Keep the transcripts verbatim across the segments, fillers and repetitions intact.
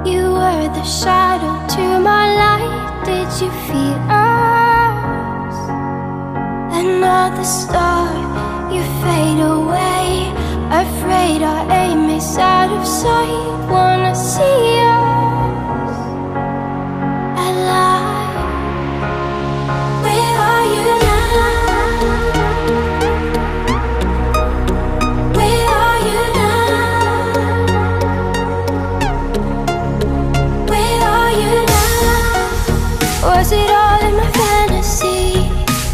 You were the shadow to my light. Did you feel us? Another star, you fade away. Afraid our aim is out of sight. Wanna see us alive. Where are you now? Where are you now? Where are you now? Was it all in my fantasy?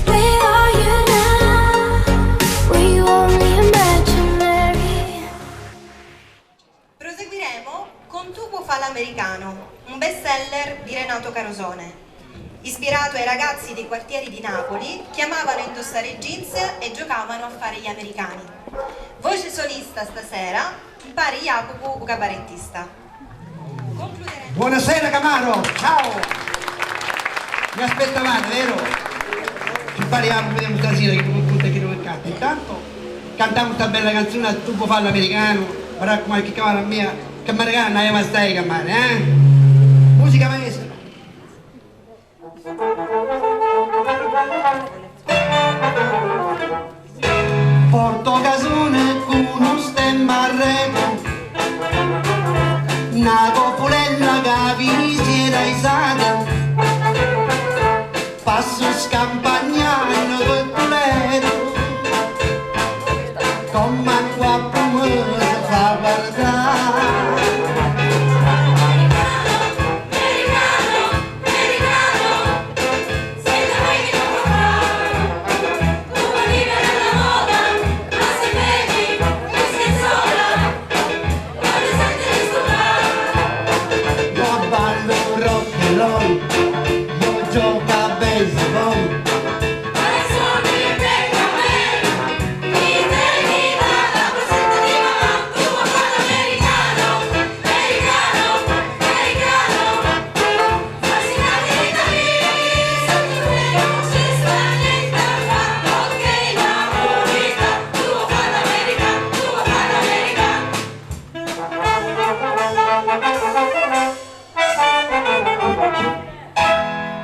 Where are you now? Were you only imaginary? Proseguiremo con Tu può fà l'americano, un best seller di Renato Carosone. Ispirato ai ragazzi dei quartieri di Napoli, che amavano indossare jeans e giocavano a fare gli americani. Voce solista stasera, pari Jacopo, u cabarettista. Concluderemo. Buonasera, Camaro, ciao! Mi aspettavate, vero? Ci parliamo, vediamo stasera che punta chi non canta. Intanto cantiamo sta bella canzone, Tu può fà l'americano, ma raccomando, chi cavare a mia, che americano non aveva stai a cammare, eh? Musica, maestro. Porto casone cu nu stemma arretu, na copulella ca vi si era isata, passu scampagnannu pe Tuletu, comu a quattru mesi fa perdà. Io ballu rock and roll, io gioco a baseball.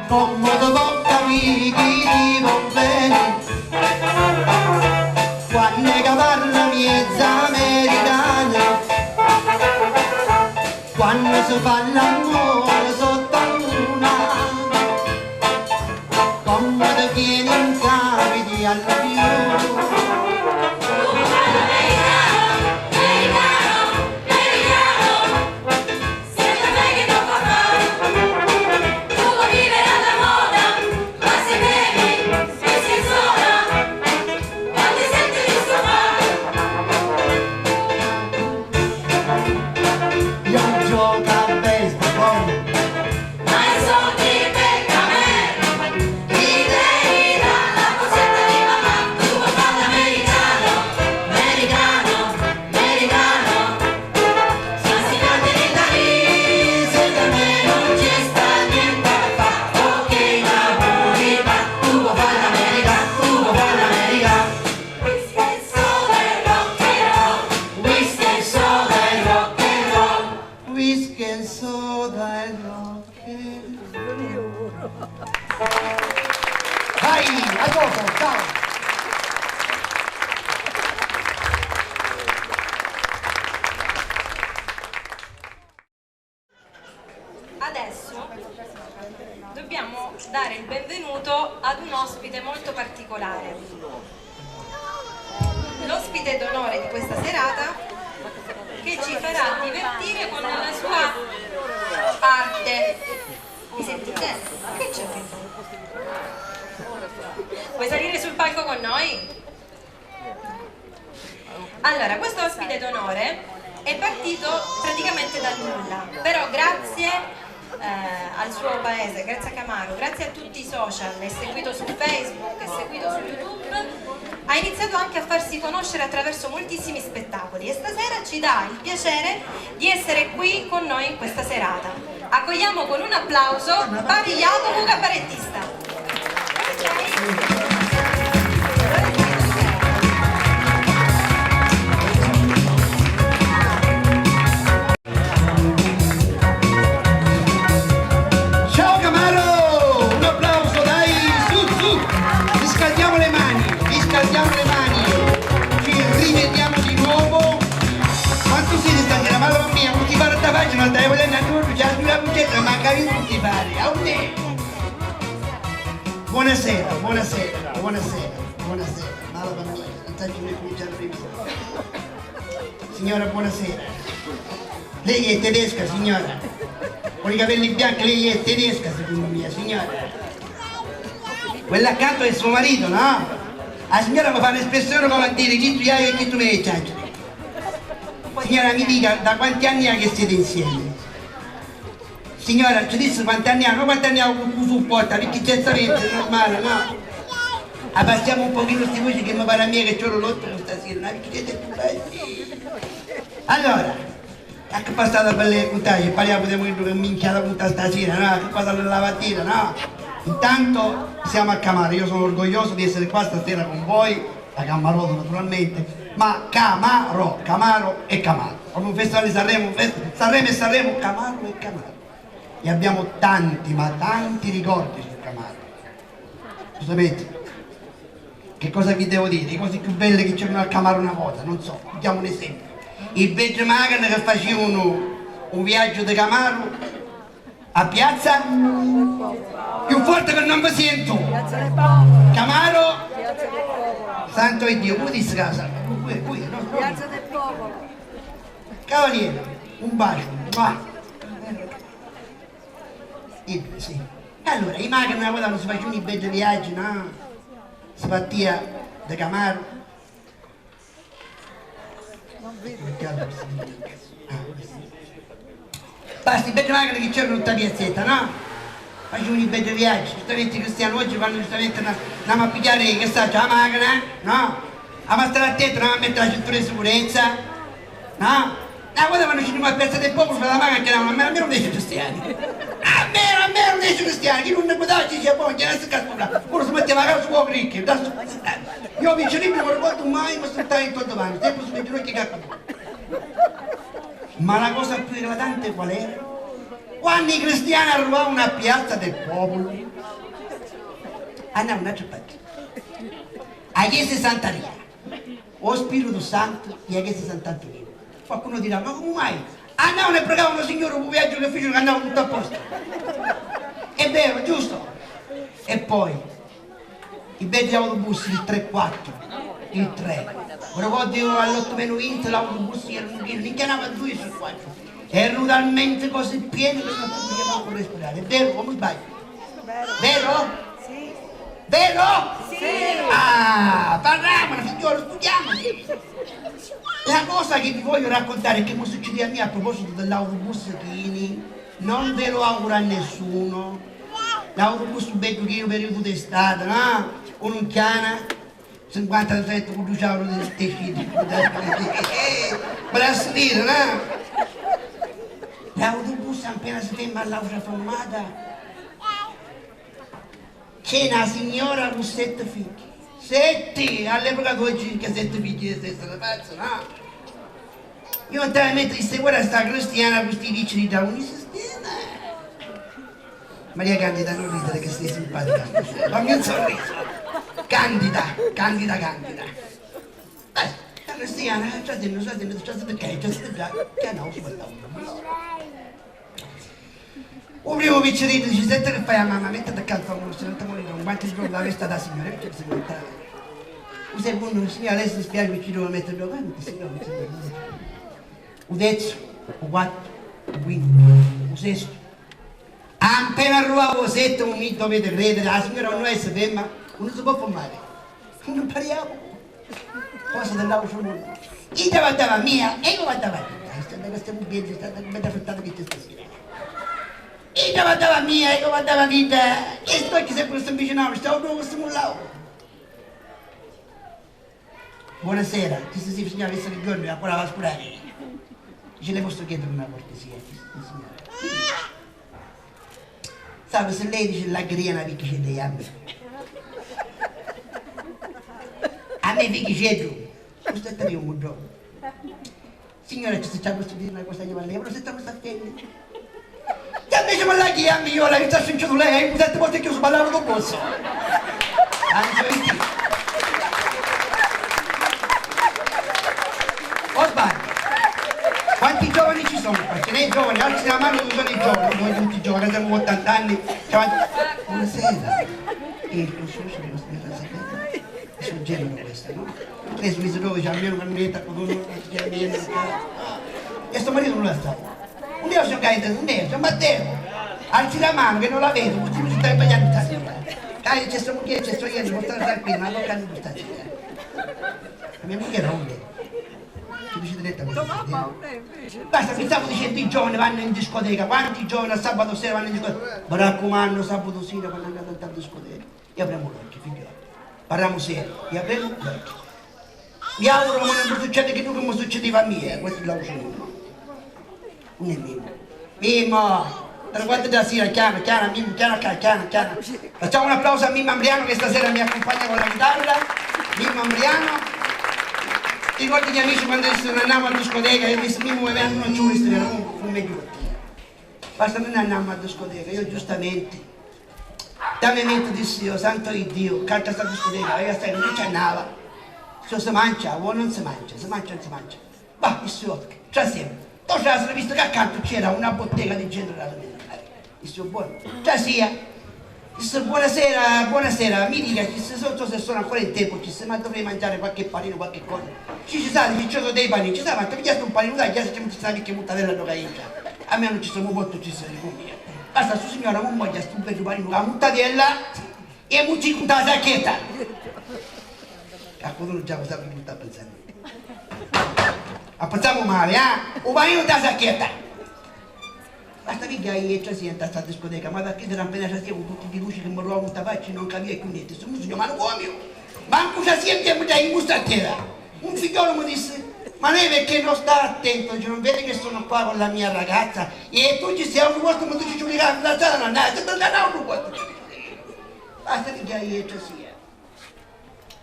Comu ti vo capì chi ti vo beni, quannu è ca parla miezza americana, quannu si fa l'ammore sotto a luna, comu ti vieni in capi di alluvione. Io gioco a baseball. Whisky and soda e rock and roll. Vai, a dopo, ciao! A Adesso dobbiamo dare il benvenuto ad un ospite molto particolare. L'ospite d'onore di questa serata che ci farà divertire con la sua arte. Mi sentite? Che c'è? Vuoi salire sul palco con noi? Allora, questo ospite d'onore è partito praticamente dal nulla, però grazie, eh, al suo paese, grazie a Camaro, grazie a tutti i social, è seguito su Facebook, è seguito su YouTube, ha iniziato anche a farsi conoscere attraverso moltissimi spettacoli e stasera ci dà il piacere di essere qui con noi in questa serata. Accogliamo con un applauso Pari Jacopo, cabarettista. Ciao Camaro! Un applauso, dai, su, su! Riscaldiamo le mani, riscaldiamo le mani, ci rivediamo di nuovo. Quantu siti stasera, madonna mia, non ti pare sta faccia, non stai volendo a giorno, già dura la bucetta, ma capito non ti pare, a un tempo. Buonasera, buonasera, buonasera, buonasera, madonna mia, non stai più cominciare prima. Signora, buonasera. Lei è tedesca, signora? Con i capelli bianchi, lei è tedesca, secondo me, signora. Quella accanto è suo marito, no? La signora mi fa un'espressione come a dire, chi tu hai e chi tu mi hai, cianciare. Signora, mi dica, da quanti anni è che siete insieme? Signora, ci dissi quanti anni ha, non quanti anni ha cu, cu supporta, perché certamente è normale, no? Abbassiamo un pochino sti voci che mi pare a mia che ci ho l'otto stasera, no? Perché siete più bassi. Allora, a che passata bella e cuntaglia, parliamo di quello che minchia da contare stasera, no? A che passata la mattina, no? Intanto siamo a Camaro, io sono orgoglioso di essere qua stasera con voi, da Camaro naturalmente, ma Camaro, Camaro e Camaro. Come un festival di Sanremo, un fest-, Sanremo e Sanremo, Camaro e Camaro. E abbiamo tanti, ma tanti ricordi su Camaro. Lo sapete? Che cosa vi devo dire? Le cose più belle che c'erano a Camaro una volta, non so, diamo un esempio. I beddi macani che facevano un viaggio da Camaro a piazza? Più forte che non vi sento! Camaro? Santo Dio, come disse casa? Qui, qui, no, no. Piazza del Popolo. Cavaliere, un bacio, va. Sì, sì. E allora, i macani una volta non si facevano i beddi viaggi, no? Si partia da Camaro. Basta, i beddi macani che c'erano tutta piazzetta, no? Facevano i beddi viaggi, giustamente i cristiani oggi quando giustamente na-, andiamo a pigliare, che saccio, la macana, no? Andiamo a stare attenti, andiamo a mettere la cintura di sicurezza, no? Na vota quando ci a piazza del popolo, la macana che era una mera, mera dei cristiani. A mera, mera dei cristiani, chi non ne poteva ci diceva, boh, c'era sta castura, uno si metteva a casa sua ricchi, da su. Io mi ci ricordo mai, ma sto in tutto vanno, sempre su ginocchia che Ma la cosa più eclatante qual era? Quando i cristiani arrivavano a Piazza del Popolo, andavano a ciappacchi. A chiesa di Santa Rita, o Spiritu Santo, e a chiesa di Sant'Antonino. Qualcuno dirà, ma come mai? Andavano e pregavano il Signore, un viaggio che fecero che andava tutto a posto. È vero, giusto? E poi, i beddi autobus, il tre quattro, il tre. Ora oggi all'otto meno venti l'autobus era pieno, minchia, andava due su quattro. Erano talmente così pieni che non potevamo respirare. È vero o mi sbaglio? Vero? Sì. Vero? Sì. Ah, parliamo, signore, studiamo. La cosa che vi voglio raccontare è che mi succede a me a proposito dell'autobus pieni, non ve lo auguro a nessuno. L'autobus beddu chinu periodu d'estate, no? Uno in chiana, cinquanta setti cu dui ciauru di tessiti, per assalire, no? L'autobus appena si ferma all'altra fermata, c'è na signora cu sette figghi. Sette! All'epoca d'oggi che sette figghi è stessa pazza, no? Io non te la metto di seguire a sta cristiana cu sti vicini da un sistema. Maria Candida, non ridere che sei simpatica. Fammi un sorriso. Candida, Candida, Candida. Eh, sta cristiana, eh, già sento, già sento, già sento che, già sento già che no, sbagliavo. U primu picciriddu dici: "Senti chi fai a mamma, mettiti accantu a un, se non ti muori un guanti di la vesta da signore, perché si mette." U secondu: "Signora, lei si dispiace, mi ci devo mettere due guanti, signora, mi ci devo mettere." U terzu, u quattru, u quintu, u sestu. Appena arrivau u settimu, mi dovete credere, la signora non è ferma, non si può fermare. Non pariamo. Cosa dell'altro mondo. Io guardava mia, e io guardava mia. È stata questa mugghiera, è stata come da frittata che c'è stasera. Io guardava mia, io guardava vita. E sto che sempre si avvicinava, stavo proprio questo mullavo. "Buonasera, chi si, si, signora, visto che giorno, ancora va a scurare?" Dice: "Le posso chiedere una cortesia, signora?" Sapi, si lei dici l'agria na picchicedda di jammi. A me picchiceddu, questo è un muddo. Signora, ci sta questo dire una cosa, io parlo, però se sta questa femmina. E invece ma la chiami, io la sta sentendo lei, hai sette volte chiuso, parlavo con posso. Anzi, o sbaglio? Quanti giovani ci sono qua? Ce n'è giovani? Alzi la mano, non sono i giovani, noi tutti giovani, abbiamo ottanta anni. Ciao. Buonasera. E il tuo suocero non si deve sapere? È sul genere questo, no? Preso mi si trova, c'è almeno una lunetta con uno che si chiama Iena. E sto marito non la sta. Un dia sono caduto, un dia sono Matteo. Alzi la mano che non la vedo, così mi sto sbagliando stasera. Dai, c'è sto mugghiere, c'è sto ieri, non sta tranquillo, ma non cambio stasera. La mia mugghiera non vede. Ci dice diretta così. Basta, pensavo dicendo i giovani vanno in discoteca, quanti giovani a sabato sera vanno in discoteca? Mi raccomando, sabato sera quando andate in discoteca. E apriamo l'occhio, figlioli. Parliamo serio, e apriamo l'occhio. Mi auguro che non mi succeda che tu come succedeva a me, eh, questo è l'auspicio. Non è Mimmo. Mimmo, tre quarti della sera, chiama, chiama, Mimmo, chiama qua, chiama, chiama. Facciamo un applauso a Mimmo Ambriano che stasera mi accompagna con la chitarra. Mimmo Ambriano. Ti ricordi gli amici quando dissero andavamo a discoteca? Io dissi, Mimmo, mi non ci vuole stare, non, non mi aiuti. Basta, noi andammo a discoteca, io giustamente, da me mente dissi io, santo di Dio, canta sta discoteca, io sai, non ci andava. Se si mangia, o non si mangia, si mangia, non si mangia. Bah, dissi, ok, trasemo. Dopo trasero, visto che accanto c'era una bottega di genere da mangiare. Dissi, buono, trasia. Dissi, buonasera, buonasera, mi dica, ci se so, so se sono ancora in tempo, ci se, ma dovrei mangiare qualche panino, qualche cosa. Ci, ci sa, ci sono dei panini, ci sa, ma ti pigliaste un panino, dai, già se ci metti sta picchia muttadella, no, che entra. A me non ci sono molto, ci sono con mia. Basta, su signora, non voglia sto bello panino, la muttadella e mu ci conta la sacchetta. A quello già cosa mi sta pensando. Apprezziamo male, eh? Un panino da sacchetta. Basta pigghiari e trasì nta sta discoteca, ma da cridiri appena trasì cu tutti ddi luci chi mi ruavu nta facci non capia cchiù nenti, stu musu chiamanu comiu, mancu trasì e mi dai in busta a terra. Un figghiolu mi dissi, ma lei perché non sta attento, dice, non vedi che sono qua con la mia ragazza? E tu ci sei a un posto, ma tu ci giuri la fidanzata, non andai, ti torna a un posto. Basta pigghiari e trasì.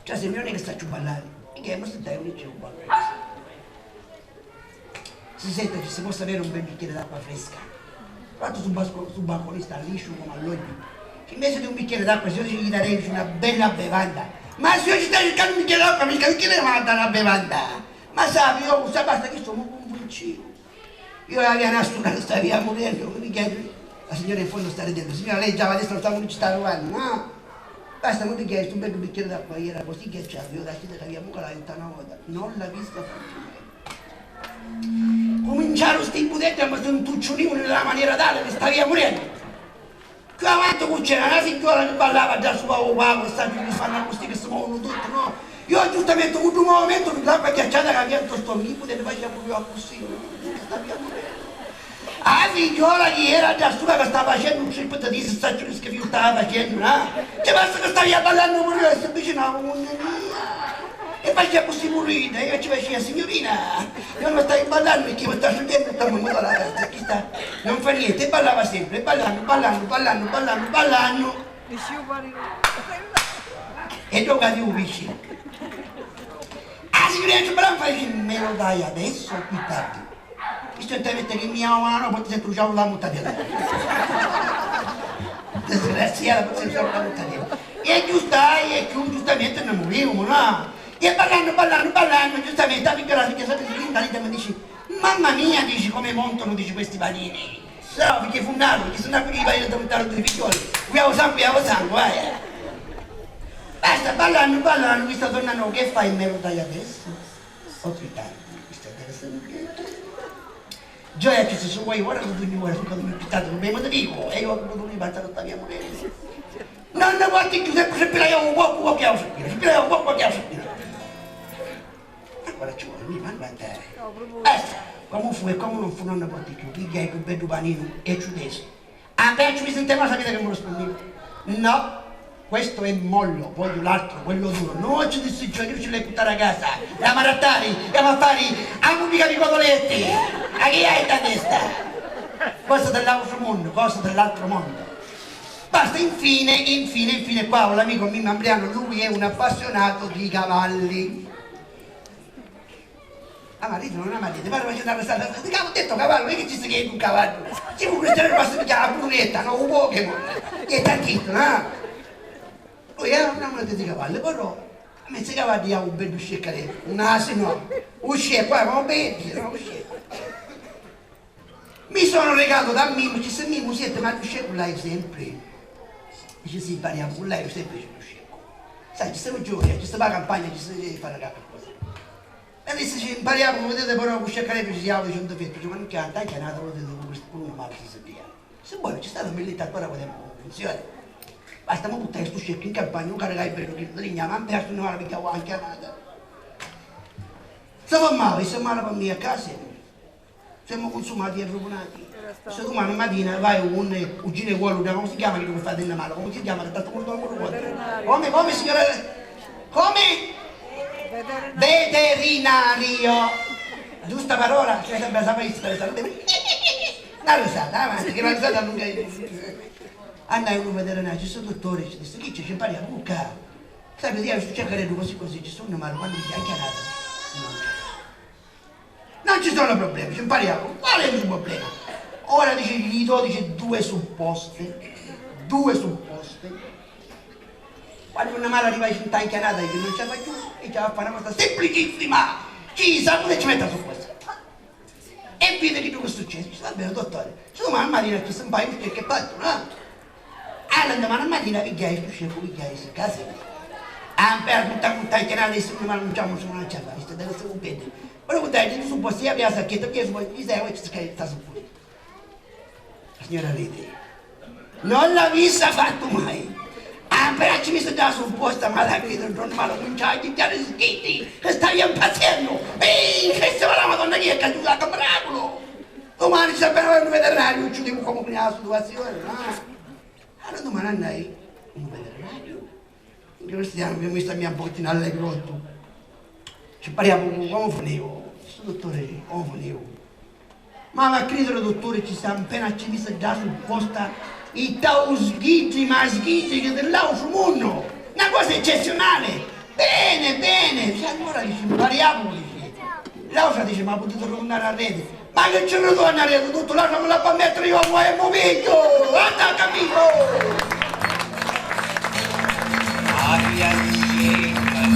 Cioè, se mi non è che sacciu ballari, mica mi sto dai un liceo ballare. Si sente, ci si può avere un bel bicchiere d'acqua fresca. Quanto sul, basco, sul balcone sta liscio come all'oglio. Invece di un bicchiere d'acqua, se io gli darei una bella bevanda. Ma se io ci sto cercando un bicchiere d'acqua, mica perché lei mi ha dato una bevanda? Ma sapi, io, sa basta che sono convinto. Io la via nastura che sta via murennu, mi chiedu, la signora in fondo sta ridendo, signora, lei già adesso non sa come ci sta arrivando, no? Basta, mi chiedu stu bellu bicchiere d'acqua, ieri era così ghiacciato, io la sera che via mucca la aiuta una volta, non l'ha vista più. Cominciaru sti budetti a mi suntucciunivanu nella maniera tale che sta via murennu. Cchiù avanti cu c'era na figghiuola chi ballava dda suva u pagu e sta giù fannu accussì chi si movunu tutti, no? Io giustamente cu ddu movimentu di l'acqua ghiacciata ca vientu sto mi putete faccia puru io accussì, no? Sta via puru. A figghiuola chi era dda suva ca stava facennu un trip di disi, sacciu chi schifiu stava facennu, no? Ci basta ca stavia ballannu puru io e si avvicinava, mamma mia! E faceva accussì puru idda, io ci facia, signorina, io non stavo ballando perché mi sta succedendo sta mamma la testa, chi sta, non fa niente, e ballava sempre, ballanno, ballanno, ballanno, ballanno, ballanno. E dopo arrivo vicino. Ah, signorina, ci parla, fai, me lo dai adesso o più tardi? Istantaneamente che mi amano, poi ti sei bruciato la muttadella. Disgraziata, poi sei bruciato la muttadella. E giusta, e più giustamente ne moriamo, no? E ballando, ballando, ballando, giustamente, la piccola figlia sempre si rinda, rinda, mi dice, mamma mia, dici, come montano, dici, questi panini. Però picchì funnaru, picchì sunnaru, picchì vai a diventare due figlioli. Guiavo sangue, guiavo sangue, vai. Basta, ballannu, ballannu, mi sta tornannu, che fai, me lo dai adesso? Ospitale, mi sta interessando. Gioia, ci sono guai, ora non dugni ora, sono caduto in pittata, non abbiamo da vivo, e io ho avuto un ribalto, non abbiamo. Non ne vuoi più, sempre, sempre la io, un po', un po', che ho sentito, sempre la io, un po', un po', che ho sentito. Ancora ci vuole, mi manda a te. Basta, come fu e come non fu, non ne porti più. Pigliai il più bello panino e ci ho detto: "Ah, beh, ci mi sente male, sapete che mi risponde? No, questo è mollo, voglio l'altro, quello duro." No, ci dissi, io ci l'hai buttare a casa, la marattari, e a fare a pubblica di cotoletti. Ma che hai da testa? Cosa dell'altro mondo, cosa dell'altro mondo. Basta, infine, infine, infine, qua ho l'amico mio Ambriano, lui è un appassionato di cavalli. Ah, ma ridi, non ha mai detto, parla facendo la risata, ti ho detto cavallo, non è che ci sta che è un cavallo, ci vuole restare basta che ha la burretta, no, un Pokémon, che è tantissimo, no? Lui era un amante di cavalli, però a me si cavalli ha un bello sceccaretto, un asino, un scecco, guarda, come vedi, no, un scecco. Mi sono recato da Mimmo, ci sta Mimmo, senti, ma tu scecco l'hai sempre? Dice sì, pariamo, con lei sempre c'è lo scecco. Sai, ci stiamo giovani, ci stiamo a campagna, ci stiamo a fare qualcosa. E adesso ci impariamo, vedete, però con sceccaretto ci siamo, dice un difetto, dice, ma non c'è, tanto è nato, vedete, con questo pure uno male si sente. Se vuoi, ci sta la milletta, ancora vediamo come funziona. Basta, ma buttare sto scecco in campagna, un carico è bello che lo legna, ma perso non la picchiavo anche a nata. Se va male, se male per me a casa. Siamo consumati e arruvinati. Se domani mattina vai un, un ginecologo, come si chiama quello che fa delle male? Come si chiama che sta morto ancora un volta? Come, come, signora? Come? Veterinario. Giusta parola? Cioè, sempre sapessi per salute. Una risata, avanti, che la risata non è. Andai un veterinario, ci sono dottore, ci disse, chi c'è? Ci pare a bocca. Sai, vediamo, ci cercheremo così, così, ci sono male, quando mi chiacchierate. Non ci sono problemi, ci impariamo. Qual è il problema? Ora dice, gli do, dice, due supposte, due supposte. Quando una mala arriva in tanchianata, dice, non ce la fa più, e ce la fa una cosa semplicissima. Ci sa pure ci mette la supposta. E vede che cosa succede. Dice, va bene, dottore, se domani mattina ci stai un paio di che fatto, no? Allora, domani mattina pigghiai stu sceccu, pigghiai sti casi. Ah, per tutta, tutta chianata di sti, ma non c'è, non c'è, non c'è, sta deve essere un bene. Però, dai, tu supposti, io abbiamo sacchetta, io supposti, mi sai, oi, ci sta, sta supposti. La signora ride. Non l'avissa fatto mai. Ah, però ci mi sta già supposta, ma la credo, non male, non c'è, chi ti ha rischitti, che stai impazzendo. Ehi, che se va la Madonna, chi è caduta, che miracolo! Domani ci sta per un veterinario, ci dico come che la situazione, no? Allora domani andai un veterinario. In cristiano, mi sta mia un pochettino allegro tu. Ci parliamo con, con Funeo. Sto dottore, con Funeo. Ma va a credere, dottore, ci sta appena ci messa già supposta e tau sghigi, ma sghigi che dell'altro mondo. Una cosa eccezionale. Bene, bene. Cioè, allora dice, impariamo, dice. L'altra dice, ma potete tornare a rete. Ma che ci ritorna arretu tutto, lasciami la fa mettere io mo e mo piglio, attacca amico! Aria scecca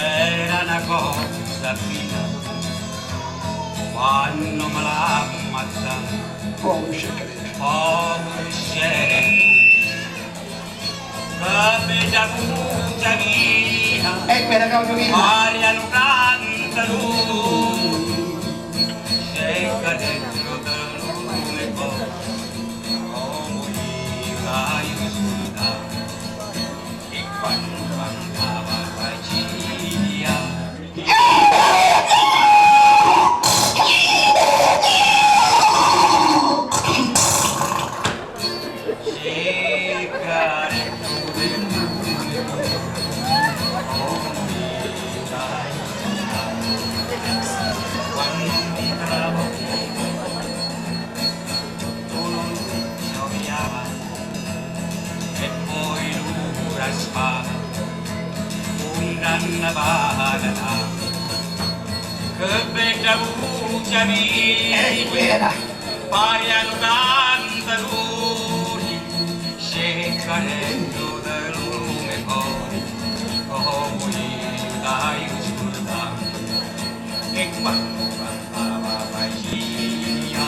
era una cosa fina, quando me l'ha ammazzata, povero sceccaretto, povero sceccaretto. Ca bedda vuci avia, e quella che ho capito. Aria lu cantaru, scecca dentro da lume, comu io l'haiu scurdatu, e quannu cantava facia. E poi lu raspava, un gran banana, che bedda vuci avia, e quella, pari a nu cantaduri, sceccareddu de lu me cori, comu iu t'haiu scurdatu, e quannu cantava facia.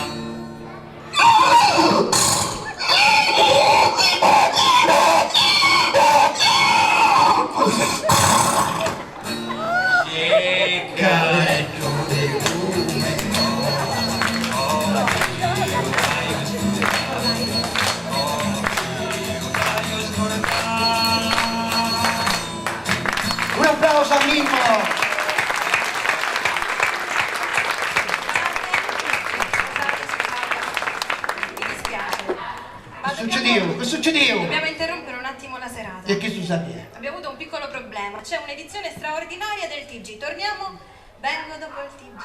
Che succedeu? Che succedeu? Dobbiamo interrompere un attimo la serata. E chi su sapia? Abbiamo avuto un piccolo problema. C'è un'edizione straordinaria del T G. Torniamo. Vengo dopo il T G.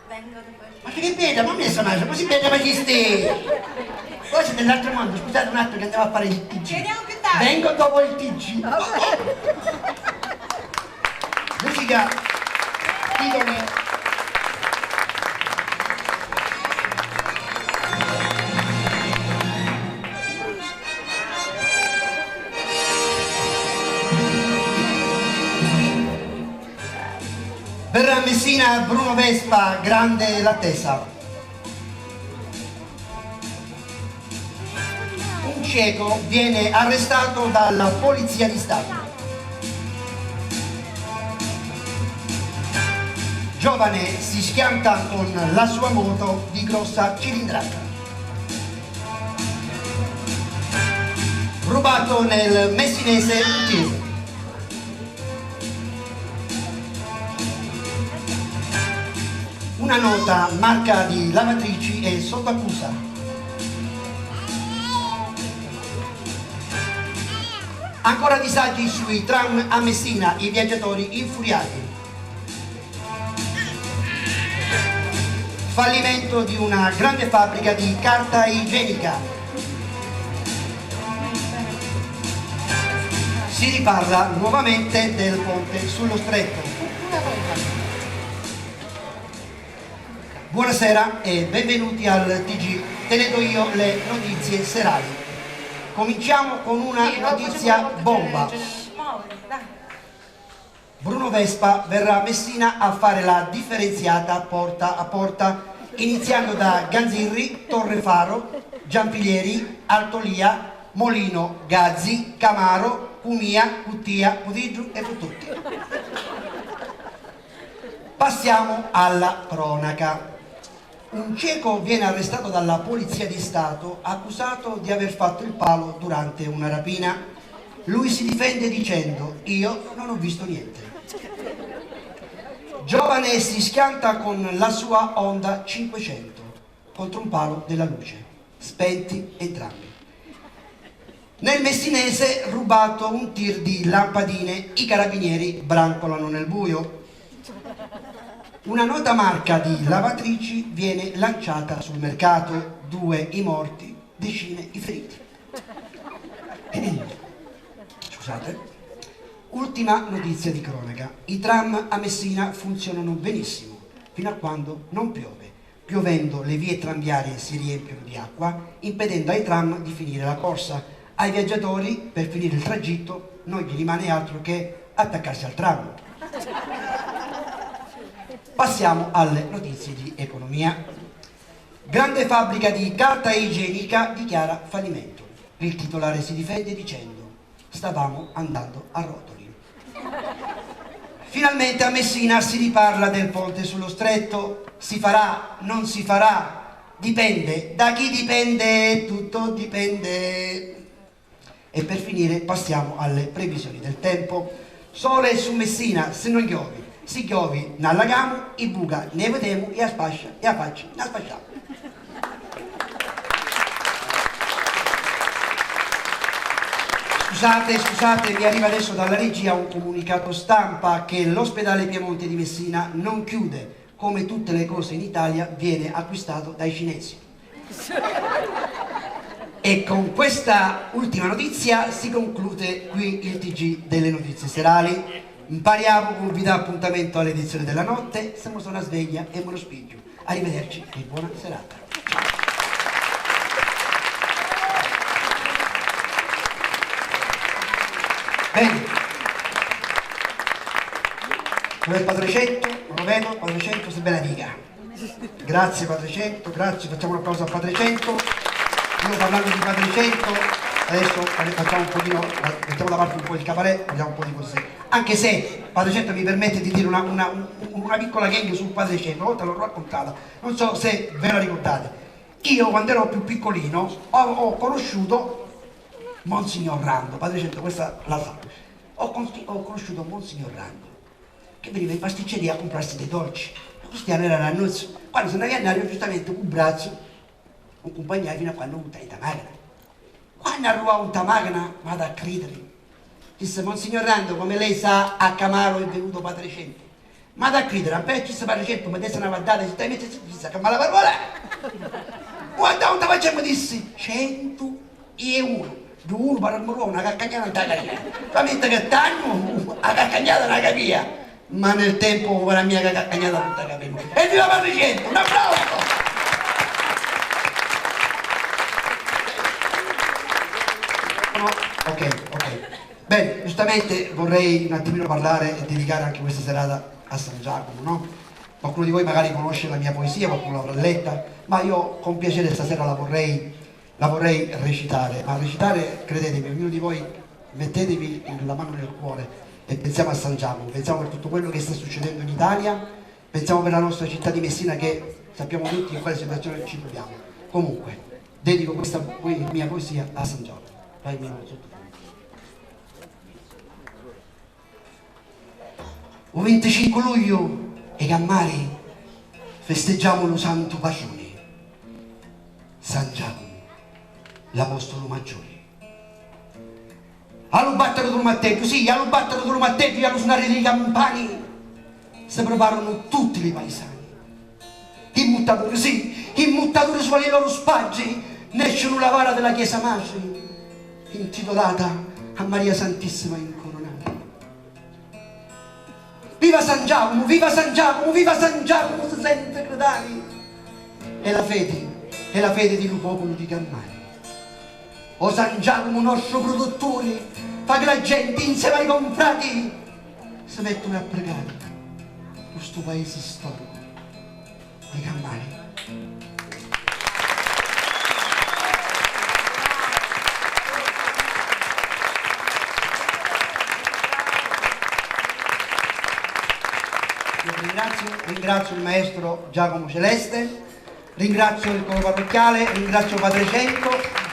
Vengo dopo il T G. Ma che bella, ma mia sta mangia, così bella ma chi stai? Poi siete nell'altro mondo, scusate un attimo che andiamo a fare il T G. Ci vediamo più tardi. Vengo dopo il T G. Musica, titolo. Verrà a Messina Bruno Vespa, grande l'attesa. Un cieco viene arrestato dalla Polizia di Stato. Giovane si schianta con la sua moto di grossa cilindrata. Rubato nel Messinese un tir. Una nota marca di lavatrici è sotto accusa. Ancora disagi sui tram a Messina, i viaggiatori infuriati. Fallimento di una grande fabbrica di carta igienica. Si riparla nuovamente del ponte sullo stretto. Buonasera e benvenuti al T G. Te le do io le notizie serali. Cominciamo con una notizia bomba. Bruno Vespa verrà a Messina a fare la differenziata porta a porta, iniziando da Ganzirri, Torrefaro, Giampilieri, Altolia, Molino, Gazzi, Camaro, Cumia, Cuttia, Cutiddu e Cuttutti. Passiamo alla cronaca. Un cieco viene arrestato dalla Polizia di Stato accusato di aver fatto il palo durante una rapina. Lui si difende dicendo: "Io non ho visto niente." Giovane si schianta con la sua Honda cinquecento contro un palo della luce. Spenti entrambi. Nel Messinese rubato un tir di lampadine, i carabinieri brancolano nel buio. Una nota marca di lavatrici viene lanciata sul mercato, due i morti, decine i feriti. Scusate. Ultima notizia di cronaca. I tram a Messina funzionano benissimo, fino a quando non piove. Piovendo, le vie tranviarie si riempiono di acqua, impedendo ai tram di finire la corsa. Ai viaggiatori, per finire il tragitto, non gli rimane altro che attaccarsi al tram. Passiamo alle notizie di economia. Grande fabbrica di carta igienica dichiara fallimento. Il titolare si difende dicendo: "Stavamo andando a rotoli." Finalmente a Messina si riparla del ponte sullo stretto. Si farà? Non si farà? Dipende. Da chi dipende? Tutto dipende. E per finire passiamo alle previsioni del tempo. Sole su Messina se non chiovi, si chiovi n'allagamu, i buca ne vedemu e a spascia e a facci na spasciamu. Scusate, scusate, mi arriva adesso dalla regia un comunicato stampa che l'ospedale Piemonte di Messina non chiude, come tutte le cose in Italia, viene acquistato dai cinesi. E con questa ultima notizia si conclude qui il T G delle notizie serali. Mpariamu, vi dà appuntamento all'edizione della notte, siamo sono sveglia e me lo spiggio. Arrivederci e buona serata. Bene. Dov'è Padre Cento? Non lo vedo, Padre Cento, se bella dica. Grazie Padre Cento, grazie, facciamo un applauso a Padre Cento. Io parlando di Padre Cento, adesso fare- facciamo un pochino, mettiamo da parte un po' il cabaret, parliamo un po' di cose serie. Anche se Padre Cento mi permette di dire una, una- un- una piccola gang su Padre Cento, una volta l'ho raccontata, non so se ve la ricordate. Io quando ero più piccolino ho, ho conosciuto Monsignor Rando, Padre Cento questa la sa, ho, con- ho conosciuto Monsignor Rando che veniva in pasticceria a comprarsi dei dolci. Cristiano era l'annunzio. Quando sono andato a giustamente un braccio, un compagno fino a quando ho avuto la machina. Quannu arrivau nta machina, m'hatu a cridiri, dissi: "Monsignor Rando, come lei sa, a Camaro è venuto Padre Cento." M'hatu a cridiri, appena ci sta Padre Cento, mi desi na vaddata, si stai mezzo zitto, chissà che mala parola è. Guardau nta faccia e mi dissi: "Centu e unu, dui unu, paremmu na caccagnata nta carina." Fa metta che tannu a caccagnata na capia. Ma nel tempo ora mia che ha cagnato tutta capello. Evviva Parricento, un applauso! No? Ok, ok. Bene, giustamente vorrei un attimino parlare e dedicare anche questa serata a San Giacomo, no? Qualcuno di voi magari conosce la mia poesia, qualcuno l'avrà letta, ma io con piacere stasera la vorrei la vorrei recitare, ma recitare, credetemi, ognuno di voi mettetevi la mano nel cuore e pensiamo a San Giacomo, pensiamo per tutto quello che sta succedendo in Italia, pensiamo per la nostra città di Messina che sappiamo tutti in quale situazione ci troviamo. Comunque, dedico questa po-, mia poesia a San Giacomo. Vai, Mino, sottofondo. U vinticincu lugliu, i cammari, festeggiamu lu santu patruni, San Giacumu, l'apostolu maggiuri. A lu battiru di lu matteddu, sì, a lu battiru di lu matteddu e a lu sunari di li campani, si preparanu tutti li paisani. I muttaduri, sì, i muttaduri sulla li loro spaggi, nescinu la vara di la chiesa matri, intitolata a Maria Santissima Incoronata. Viva San Giacumu, viva San Giacumu, viva San Giacumu, si senti gridari. È la fedi, è la fedi di lu populu di Cammari. O San Giacumu, nostru prudutturi, fa chi la genti, insiemi ai confrati, si mettunu a prigari pi stu paisi storicu di Cammari. Io ringrazio, ringrazio il maestro Giacomo Celeste. Ringrazio il coro parrocchiale, ringrazio Padre Cento,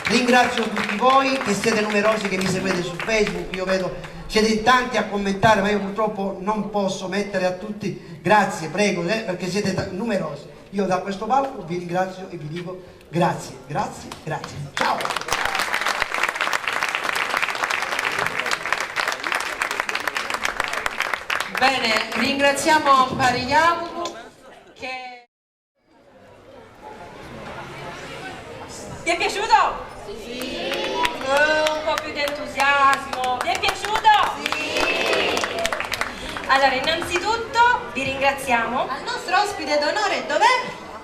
ringrazio tutti voi che siete numerosi, che mi seguite su Facebook, io vedo siete in tanti a commentare, ma io purtroppo non posso mettere a tutti, grazie, prego, eh, perché siete ta-, numerosi. Io da questo palco vi ringrazio e vi dico grazie, grazie, grazie. Ciao! Bene, ringraziamo Pari Jacopo che Vi è piaciuto? Sì. Eh, un po' più di entusiasmo. Vi è piaciuto? Sì. Allora, innanzitutto vi ringraziamo. Al nostro ospite d'onore, dov'è?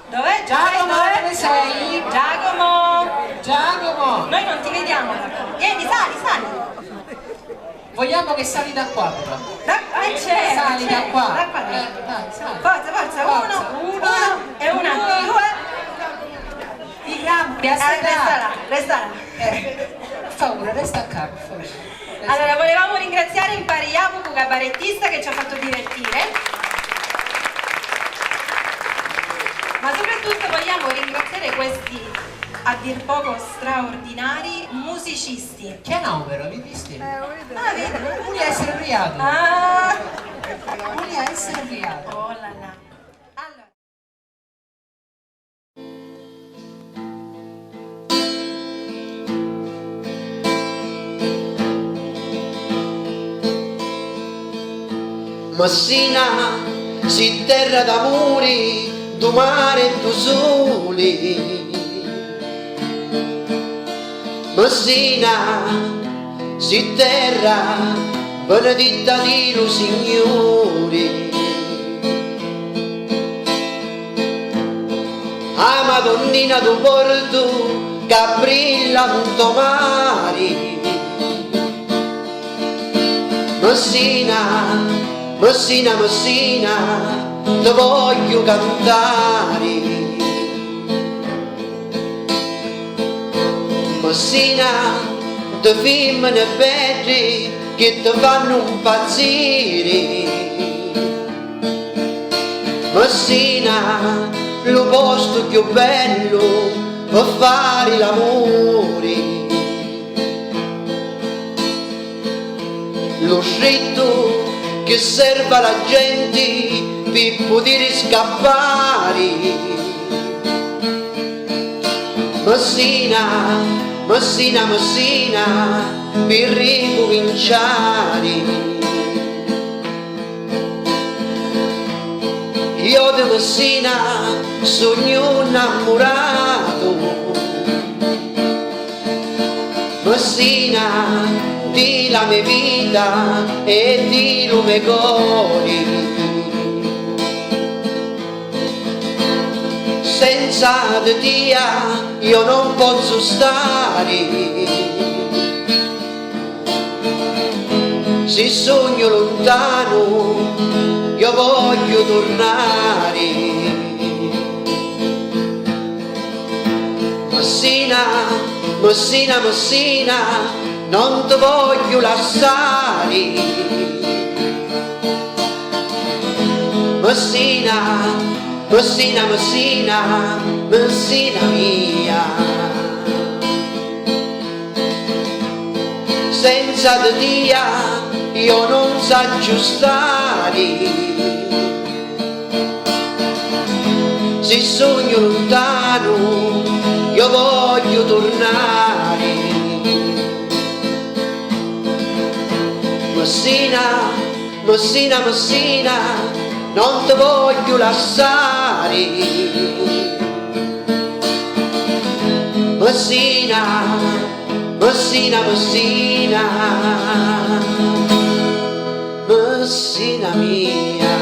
Dov'è? Giacomo, dov'è? Dove sei? Giacomo! Giacomo! Noi non ti vediamo da qua. Vieni, sali, sali. Vogliamo che sali da qua, però. Da, eh, c'è, sali da qua. Da qua. Eh, dai, sali. Forza, forza, forza. Uno, uno, uno e un altro, due. Ti amo. Eh, resta là, resta là. Eh, per favore, resta qua, per favore. Resta. Allora, volevamo ringraziare Impari Jacopo, cabarettista, che ci ha fatto divertire. Ma soprattutto vogliamo ringraziare questi a dir poco straordinari musicisti. Chi è Nauvero? Avete visto? Ah, vedi? Lui è serviato. Ah. Lui è serviato. Oh là là. Allora. Messina si terra d'amuri, du mari e du suli. Messina si terra beneditta di lu Signuri. A Madonnina du Portu ca brilla nto mari. Messina, Messina, Messina, ti vogghiu cantari. Messina, di fimmini beddi chi ti fannu mpazziri. Messina, lu postu cchiù bellu pi fari l'amuri. Lu strittu chi servi a la genti pi putiri scappari. Messina, Messina, Messina, pi ricuminciari. Io di Messina sugnu nnammuratu, Messina di la me vita e di lu me cori. Senza di tia io non pozzu stari. Si sugnu luntanu, io vogghiu turnari. Messina, Messina, Messina, non ti vogghiu lassari. Messina, Messina, Messina, Messina mia. Senza di tia io non sacciu stari. Si sugnu luntanu, io vogghiu turnari. Messina, Messina, Messina, non ti vogghiu lassari. Messina, Messina, Messina, Messina mia.